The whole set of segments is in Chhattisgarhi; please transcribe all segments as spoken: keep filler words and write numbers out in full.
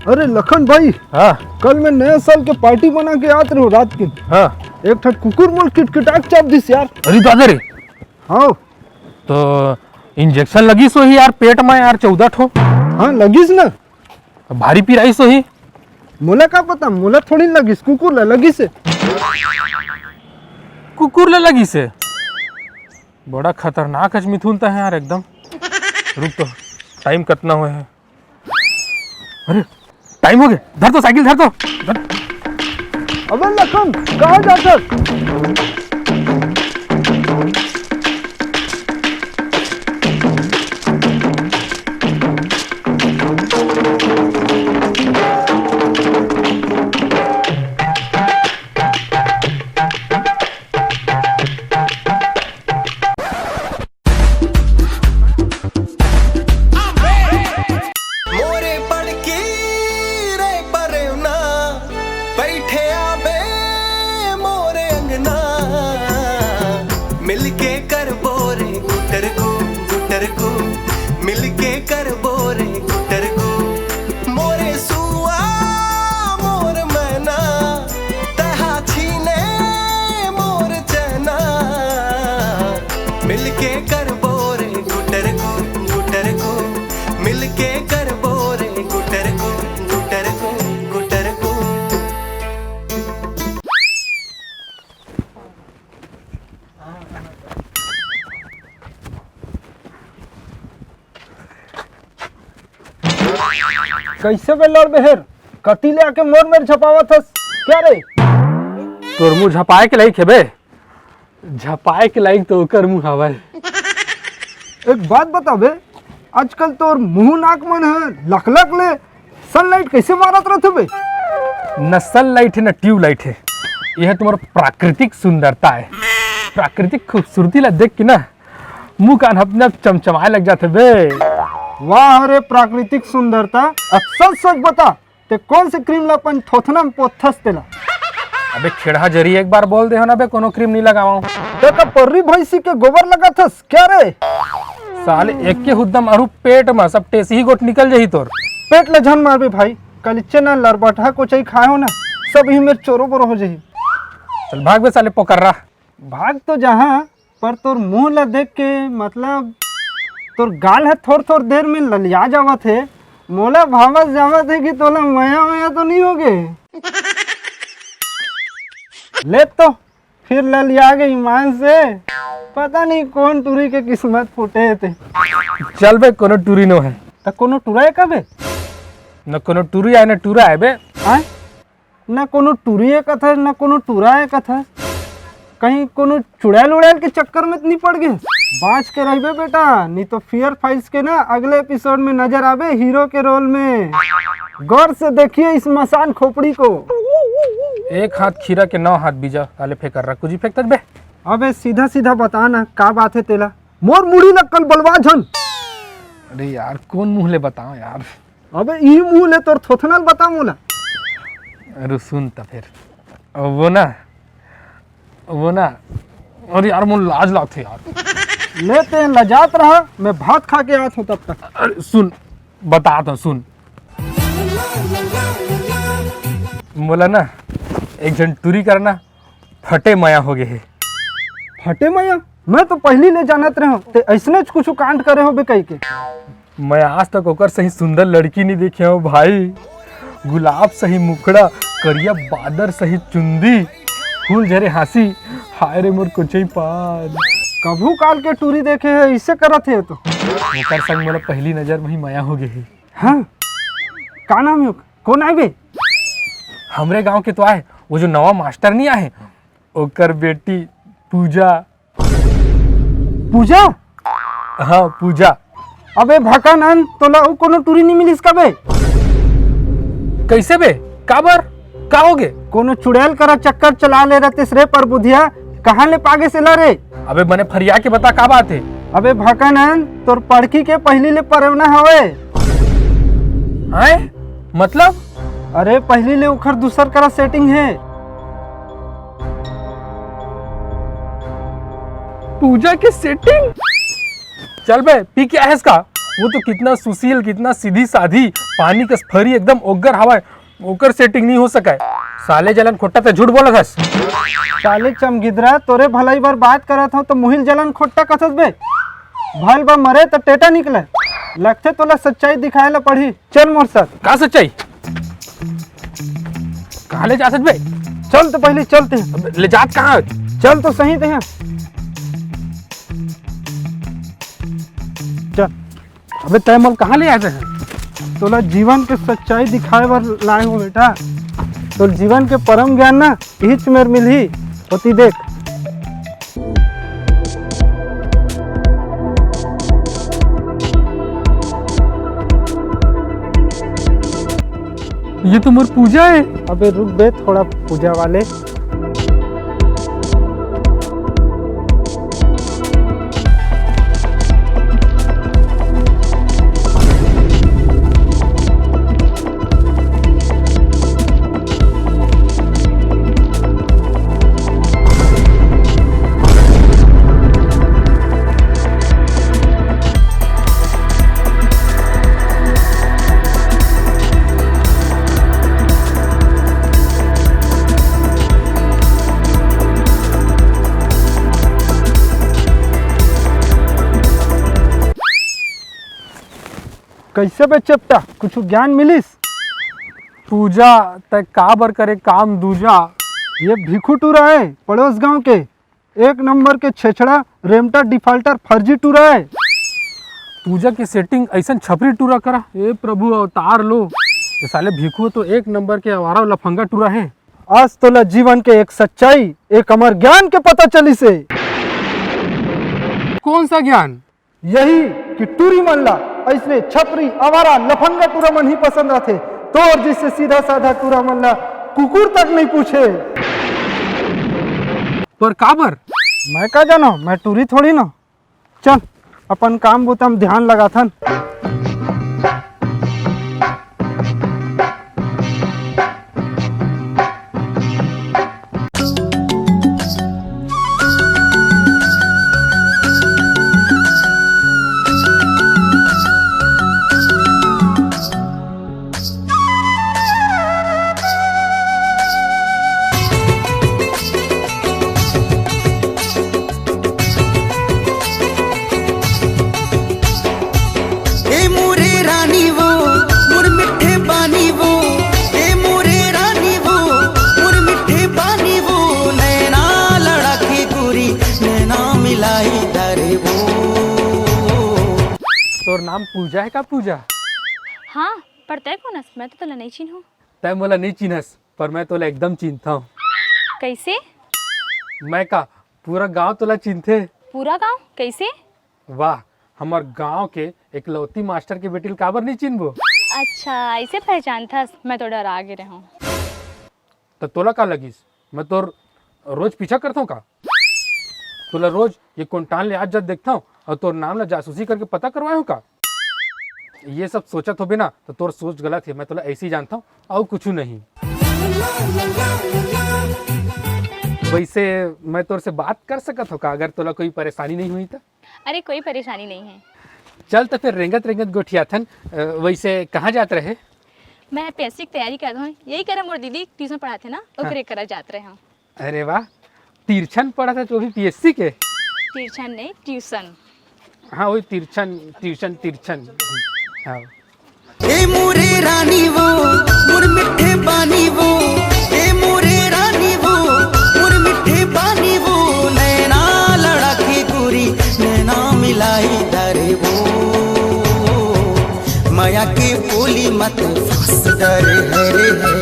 अरे लखन भाई, हाँ। कल मैं नया साल के पार्टी बना के आत रहो रात के। हाँ। एक ठा कुकुर मोर किटकिटाक चाप दिस यार। अरे दादा रे। हाँ। तो इंजेक्शन लगिस होही यार पेट में यार, चौदह ठो। हाँ, लगिस ना। भारी पिराइस होही। मोला का पता, मोला थोड़ी लगिस, कुकुर ला लगिस हे। कुकुर ला लगिस हे? बड़ा खतरनाक अच मिथुन त है यार एकदम। रुक तो, टाइम कतना होय है? अरे, टाइम हो गया, धर तो साइकिल, धर तो, धर। अबे लखन, कहाँ जाथस? मोरे बड़की रे परना, बैठे आबे मोरे अंगना, मिलके करबो रे गुटर गु, गुटर गु, मिलके करबो रे गुटर गु। मोरे सुआ, मोर मैना, तहा छीने मोर चैना, मिलके करबो रे गुटर गु, गुटर गु, मिलके करबो रे गुटर गु, गुटर गु, गुटर गु। कैसे बे लड़ बेहेर? कति ले आके मोर मेर झपावत हस? क्या रे? तोर मुंह झपाए के लाइक हे बे? झपाए के लाइक तो ओकर मुंह हवय। एक बात बता बे, आजकल तोर मुंह नाक मन ह लकलक ले सनलाइट कैसे मारत रथे बे? न सनलाइट है, न ट्यूबलाइट है, यह तुम्हारा प्राकृतिक सुंदरता है। प्राकृतिक खूबसूरती ला देख के ना मुंह कान अपने आप चमचमाए लग जाथे बे। वाह रे प्राकृतिक सुंदरता, अब सच सच बता, ते कौन से क्रीम ला अपन थोथना में पोथस तेला? अबे खेड़हा जरी, एक बार बोल दे हो ना बे, कोनो क्रीम नहीं लगावा। ते का पर्री भैंसी के गोबर लगाथस क्या रे? साले एक के हुद्दा मारू पेट में, सब टेसी ही गोट निकल जाही तोर। पेट ला झन मारबे भाई, कल इच्चे ना लरबटहा कोचई खाए हो ना, सब ही मेर चोरो बोरो हो जाही। चल भाग बे साले पोकर्रा। भाग तो जहाँ, पर तोर मुंह ला देख के, मतलब तोर गाल ह थोर थोर देर में ललिया जावत हे। मोला भावत जावत हे कि तोला मया मया तो नहीं होगे। ले तो फिर ललिया गे ईमान से। पता नहीं कौन टूरी के किस्मत फूटे हे ते। चल बे, कोनो टूरी नो है। त कोनो टूरा है का बे? न कोनो टूरी आय, न टूरा आय बे। आय? ना कोनो टूरी ए कथा, ना कोनो टूरा ए कथा। कहीं कोनो चुड़ैल उड़ैल के चक्कर में तो नहीं पड़ गए? बाँच के रहिबे बेटा, नहीं तो फियर फाइल्स के ना अगले एपिसोड में नजर आबे हीरो के रोल में। गौर से देखिए इस मसान खोपड़ी को। एक हाथ खीरा के नौ हाथ बीजा, ताले फेंक कर रख, कुछ ही फेंक तक बे। अबे सीधा सीधा बता ना, का बात है तेला? मोर मुड़ी ला कल बलवा झन। अरे यार, कौन मुंह ले बताओ यार। अबे ई मुंह ले तोर थोथना ल बता मोला। अरे सुन त फिर। वो ना, वो ना, अरे यार, मोर लाज लागथे यार। ले ते लजात रहा, मैं भात खा के आत हूँ तब तक। अरे सुन, बतात हूँ, सुन। मोला ना एक झन टूरी करा ना फटे मया हो गे हे। फटे मया? मैं तो पहली ले जानत रहे हूँ ते ऐसने कुछ कांड करे होबे कह के। मैं आज तक ओकर सही सुंदर लड़की नहीं देखे हूँ भाई। गुलाब सही मुखड़ा, करिया बादर सही चुंदी, फूल झरे हाँसी, हाय रे मोर कोचई पान। कभू काल के टूरी देखे है, इसे करत है तो। ओकर संग मोला पहली नजर में ही मया हो गे हे। हाँ, का नाम है ओकर? कौन आय बे? हमरे गांव के तो आय, वो जो नवा मास्टर नहीं आय, ओकर बेटी पूजा। पूजा? हाँ, पूजा। अबे भकानंद, तोला अउ कोनो टूरी नहीं मिलिस का बे? कैसे बे? काबर? का हो गे? कोनो चुड़ैल करा चक्कर चला ले रहतेस रे परबुधिया, कहाँ ले पागे सेला रे? अबे बने फरिया के बता, का बात है? अबे भकानंद, तोर पड़की के पहली ले परेवना हवे। हैं? मतलब? अरे पहली ले उखर दूसर करा सेटिंग है। पूजा के सेटिंग? चल बे, पी के आय हस का? वो तो कितना सुशील, कितना सीधी साधी, पानी कस फरी, एकदम ओग्गर हवय, ओकर सेटिंग नहीं हो सकय। साले जलन खोट्टा, ते झूठ बोलत हस। साले चमगिदरा, तोरे भलाई बर बात करत हंव तो मुहिल जलन खोट्टा कथस बे। भल बा मरे त टेटा निकले। लगथे तोला सच्चाई दिखाए ला पड़ही। चल मोर साथ। का सच्चाई? कहाँ ले जात हस बे? चल तो पहले चलते हैं। अब ले जात कहाँ? चल तो सही ते हैं। चल। अबे तय मोल कहाँ ले आए हैं? तोला जीवन के सच्चाई दिखाए बर लाए हो बेटा। तो जीवन के परम ज्ञान ना इहिच मेर मिलही। होती देख। ये तो मोर पूजा है। अबे रुक बे, थोड़ा पूजा वाले। कैसे बे चेपटा, कुछ ज्ञान मिलिस? पूजा, तय काबर करे काम दूजा? ये भिखू टूरा है पड़ोस गांव के, एक नंबर के छेछड़ा, रेमटा, डिफाल्टर, फर्जी टूरा है। पूजा के सेटिंग ऐसन छपरी टूरा करा, ए प्रभु अवतार लो। ये साले भिखू तो एक नंबर के आवारा लफंगा टूरा है। आज तोला जीवन के एक सच्चाई, एक अमर ज्ञान के पता चलिस हे। कौन सा ज्ञान? यही कि टूरी मन ला अइसने छपरी, आवारा, लफंगा टूरा मन ही पसंद आथे। तोर जइसे सीधा साधा टूरा मन ला कुकुर तक नहीं पूछे। पर काबर? मैं का जानो, मैं टूरी थोड़ी ना। चल, अपन काम बुता म ध्यान लगाथन। ए मोरे रानी वो, मोर मिठे पानी वो, ए मोरे रानी वो, मोर मिठे पानी वो, नैना लड़ा के गोरी, नैना मिलाई दरे वो। तोर नाम पूजा है का पूजा? हाँ, पर तय कोन अस? मैं तो तोला नहीं चिन्हूं। तय मोला नहीं चिन्हस, पर मैं तोला एकदम चिन्हथंव। कैसे? मैं का, पूरा गांव तोला चिन्हथे। पूरा गांव? कैसे? वाह, हमर गांव के एकलौती मास्टर के बेटी ल काबर नहीं चिन्हबो? अच्छा, ऐसे पहचानथस? मैं तो डरा गे रहूं। त तोला का लगिस, मैं तोर रोज पीछा करथंव का? तोला रोज ये कोंटान ले आज जब देखथंव और तोर नाम ला जासूसी करके पता करवाए हो का? ये सब सोचत होबे ना, तो तोर सोच गलत है। मैं तोला ऐसे ही जानथंव, अउ कुछ नहीं। वैसे मैं तोर से बात कर सकत हो का, अगर तोला कोई परेशानी नहीं हुई तो? अरे, कोई परेशानी नहीं है। चल तो फिर रेंगत रेंगत गोठियाथन। अ, वैसे कहाँ जात रहे? मैं पीएससी की तैयारी करत हंव, यही करा मोर दीदी ट्यूशन पढ़ाथे ना, हाँ। ओकरे करा जात रहे हंव। अरे वाह, तिरछन पढ़त हे तो भी पीएससी के? तिरछन नहीं, ट्यूशन। हाँ, वही तिरछन, ट्यूशन, तिरछन। हाँ। ए मोरे रानी वो, मोर मिठे पानी वो, ए मोरे रानी वो, मोर मिठे पानी वो, नैना लड़ा के गोरी, नैना मिलाई दरे वो। माया के बोली मत फांस डरे है रे है,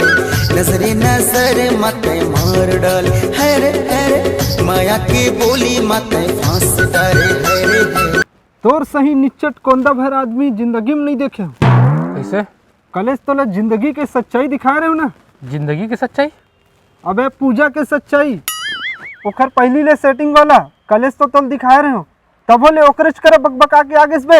नजरे नजर मत मार डाल है रे है रे, माया के बोली मत फांस डरे है रे है। तोर सही निच्चट कोंदा भर आदमी जिंदगी में नहीं देखे। कैसे? कलेस तोला जिंदगी के सच्चाई दिखा रहे हो ना। जिंदगी के सच्चाई? अबे पूजा के सच्चाई, ओखर पहली ले सेटिंग वाला, कलेस तो तोल दिखा रहे हो, तभो ले ओकरेच करा बकबका के आगेस बे।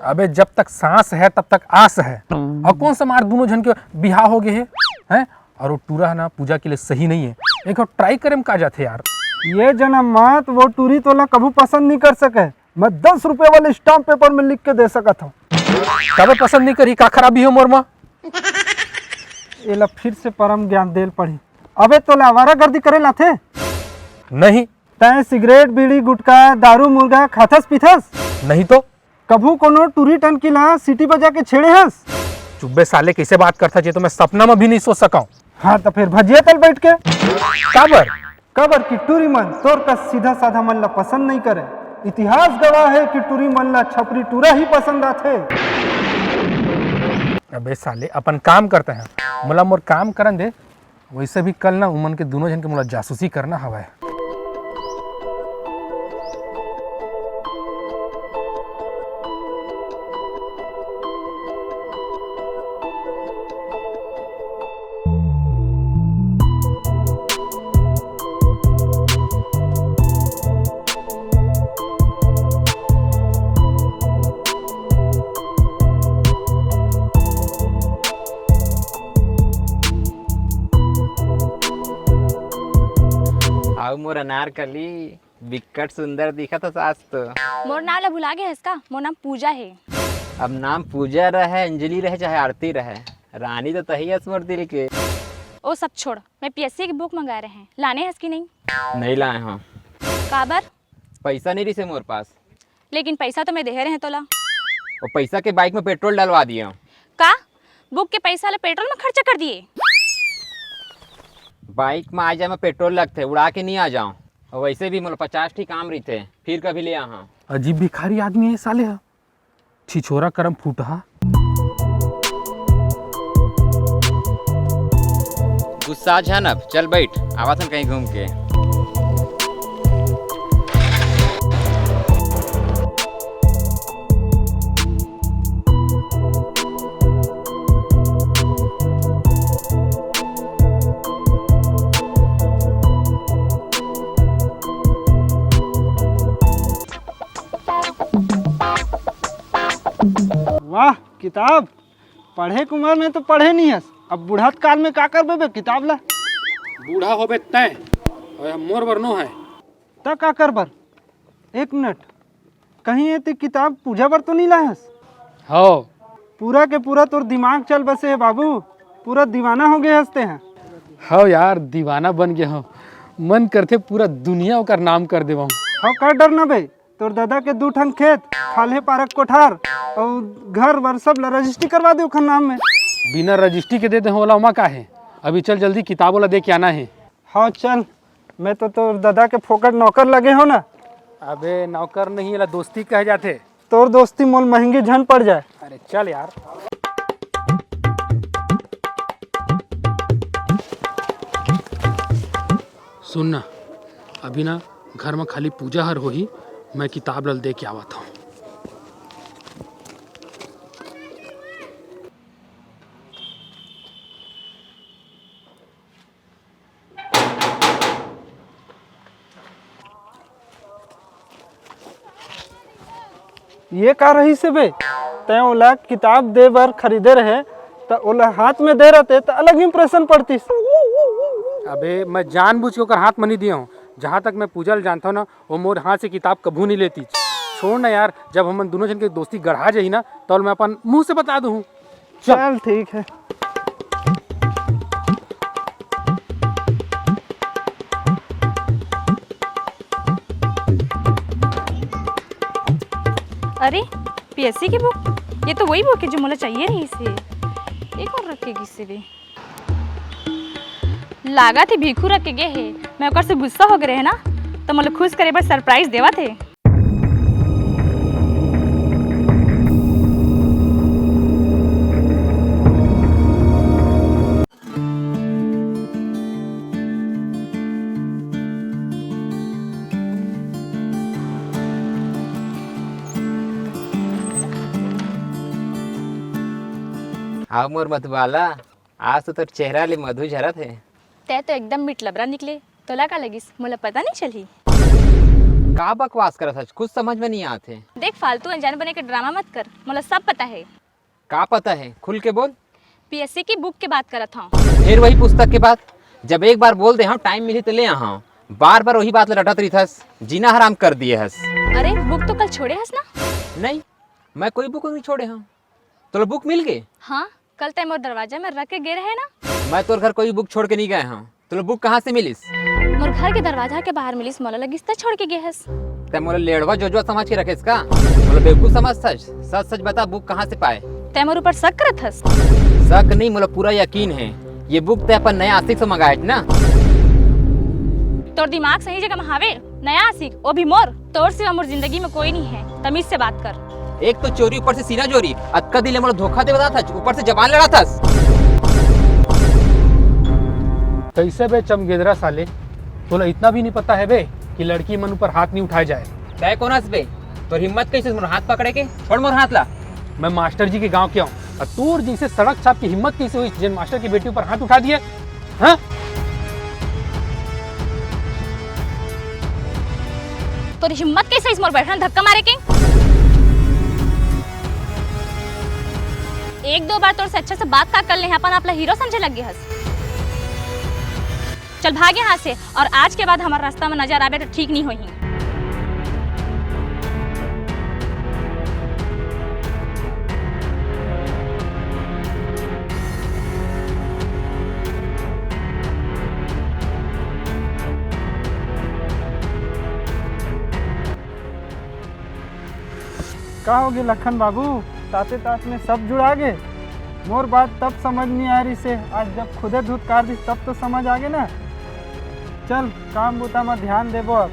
अबे जब तक सांस है तब तक आस है। और कौन सा मार दोनों झन के बिहाव हो गए है, हैं? और वो टूरा है ना पूजा के लिए सही नहीं है। एक बार ट्राई करे में का जाथे यार। ये जन्म मात वो टूरी तोला कभू पसंद नहीं कर सके। मैं दस रुपए वाले स्टाम्प पेपर में लिख के दे सकत हूँ। काबर पसंद नहीं करी, का खराबी हो मोर मा? एला फिर से परम ज्ञान देल पड़ी। अबे तोला आवारा गर्दी करे लाथे? नहीं। तैं सिगरेट, बीड़ी, गुटखा, दारू, मुर्गा खाथस पीथस? नहीं तो। कभू कोनो टूरी टनकी ला सीटी बजा के छेड़े हस? चुप बे साले, कैसे बात करथा जे तो मैं सपना में भी नहीं सोच सका। हाँ, तो फिर भजिया तल बैठ के। काबर? काबर कि टूरी मन तोर कस सीधा साधा मन ला पसंद नहीं करे। इतिहास गवाह है कि टूरी मन ला छपरी टूरा ही पसंद आथे। अबे साले, अपन काम करते हैं, मोला मोर काम करन दे। वैसे भी कल ना उमन के दोनों जन के मोला जासूसी करना हवय। आऊ मोर अनारकली, बिक्कट सुंदर दिखत हस आज तो। मोर नाम ला भुला गे हस का? मोर नाम पूजा हे। अब नाम पूजा रहे, अंजलि रहे, चाहे आरती रहे, रानी तो तही हस मोर दिल के। ओ सब छोड़, मैं पीएससी की बुक मंगाए रहे, लाने हस कि नहीं? नहीं लाए हंव। काबर? पैसा नहीं रिसे मोर पास। लेकिन पैसा तो मैं देहे रहे तोला। वो पैसा के बाइक में पेट्रोल डलवा दिए हंव। का? बुक के पैसा ला पेट्रोल में खर्चा कर दिए? बाइक में आ जाए में पेट्रोल लगथे, उड़ा के नहीं आ जाओ। और वैसे भी मोला पचास ठी काम रहिथे, फिर कभी ले आहा। अजीब भिखारी आदमी है साले हा। छिछोरा करम फूटहा। गुस्सा झन अब, चल बैठ, आवाथन कहीं घूम के। वाह, किताब पढ़े के उमर में तो पढ़े नहीं हस, अब बुढ़त काल में का करबे बे किताब ला? बूढ़ा होबे तैं, अउ मोर बर नो है। त का कर बर? एक मिनट, कहीं ये ते किताब पूजा बर तो नहीं लाए हस? हव। पूरा के पूरा तोर दिमाग चल बसे है बाबू, पूरा दीवाना हो गए हस ते हैं। हव यार, दीवाना बन गया हूँ, मन करथे पूरा दुनिया ओकर नाम कर देवं। हव, का डर न बे, तोर दादा के दू ठन खेत, खाल्हे पारक कोठार अउ घर वर सब ला रजिस्ट्री करवा दे ओखर नाम में। बिना रजिस्ट्री के दे दे ओला, ओमा का हे? अभी चल जल्दी किताब ओला दे के आना हे। हाँ चल, मैं तो तोर दादा के फोकट नौकर लगे हो ना। अबे नौकर नहीं, एला दोस्ती कहे जाथे। तोर दोस्ती मोल महंगी झन पड़ जाए। अरे चल यार। सुन ना, अभी ना घर में खाली पूजा हर होही, मैं किताब ल दे के आवत हूँ। ये का रहिस हे बे? तैं ओला किताब दे बर खरीदे रहे, त ओला हाथ में दे रहते, त अलग impression पड़तीस। अबे, मैं जानबूझ के ओकर हाथ में नहीं दिया हूँ। जहाँ तक मैं पूजा ल जानता हूँ ना, वो मोर हाथ से किताब कभू नहीं लेती। छोड़ ना यार, जब हमन दोनों जन के दोस्ती गढ़ा जाही ना, तो मैं अपन मुंह से बता दूँ। चल। चल, ठीक है। अरे, पीएससी की बुक, ये तो वही बुक है जो मोला चाहिए रहिस हे। एक और रखे गिस हे बे। लागत हे भीखू रख के गे हे। मैं ओकर से गुस्सा हो गए रहे ना, तो मोला खुश करे बर सरप्राइज देवत हे। आओ मोर मधुबाला, आज तो तोर चेहरा ले मधु झरत हे। तै तो एकदम मिटलबरा निकले, तोला का लगिस, मोला पता नहीं चलही? का बकवास करत हस, कुछ समझ में नहीं आत हे। देख, फालतू अनजान बने के ड्रामा मत कर, मोला सब पता है। का पता है, खुल के बोल। पीएससी की बुक के बात करत हूँ। फिर वही पुस्तक के बात, जब एक बार बोल दे हूँ टाइम मिली तो ले आ हूँ, बार बार वही बात ल रटत रहिथस, जीना हराम कर दिए हस। अरे, बुक तो कल छोड़े हस ना? नहीं, मैं कोई बुक नहीं छोड़े हूँ। तोला बुक मिल गे? हाँ, कल तैं मोर दरवाजा में रख के गे रहे ना। मैं तोर घर कोई बुक छोड़ के नहीं गए हूँ। तोला बुक कहाँ से मिलिस? मोर घर के दरवाजा के बाहर मिलिस, मोला लगिस तैं छोड़ के गे हस। तैं मोला लेड़वा जोजवा समझ के रखेस का? मोला बेवकूफ समझथस? सच सच बता, बुक कहाँ से पाए? तैं मोर ऊपर शक करत हस? शक नहीं, मोला पूरा यकीन है, ये बुक तैं अपन नया आशिक से मंगाए ना। तोर दिमाग सही जगह में हावे? नया आशिक, वो भी मोर। तोर सिवा मोर जिंदगी में कोई नहीं है। तमीज से बात कर। एक तो चोरी, ऊपर से सीना चोरी। अतका दिन ले मोला धोखा दे बताथस, ऊपर से जबान लड़ाथस। कैसे बे चमगेदरा साले, तोला इतना भी नहीं पता है बे कि लड़की मन ऊपर हाथ नहीं उठाए जाए। तैं कोन हस बे? तोर हिम्मत कैसे मोर हाथ पकड़े के? छोड़ मोर हाथ ला। मैं मास्टर जी के गांव के हूँ, और तोर जैसे सड़क छाप की हिम्मत कैसे हुई, जिन मास्टर की बेटी ऊपर हाथ उठा दिए? हाँ? तोर हिम्मत कैसे इस मोर बैठन धक्का मारे के? एक दो बार तोर से अच्छा से बात का कर ले, अपन आप ला हीरो समझे लग गे हस। चल भाग यहाँ से, और आज के बाद हमार रास्ता में नजर आबे तो ठीक नहीं होही। का होगे लखन बाबू, ताते तात में सब जुड़ा गे? मोर बात तब समझ नहीं आ रही से, आज जब खुदे धुतकार दिस तब तो समझ आ गे ना। चल काम बुता में ध्यान देबो अब।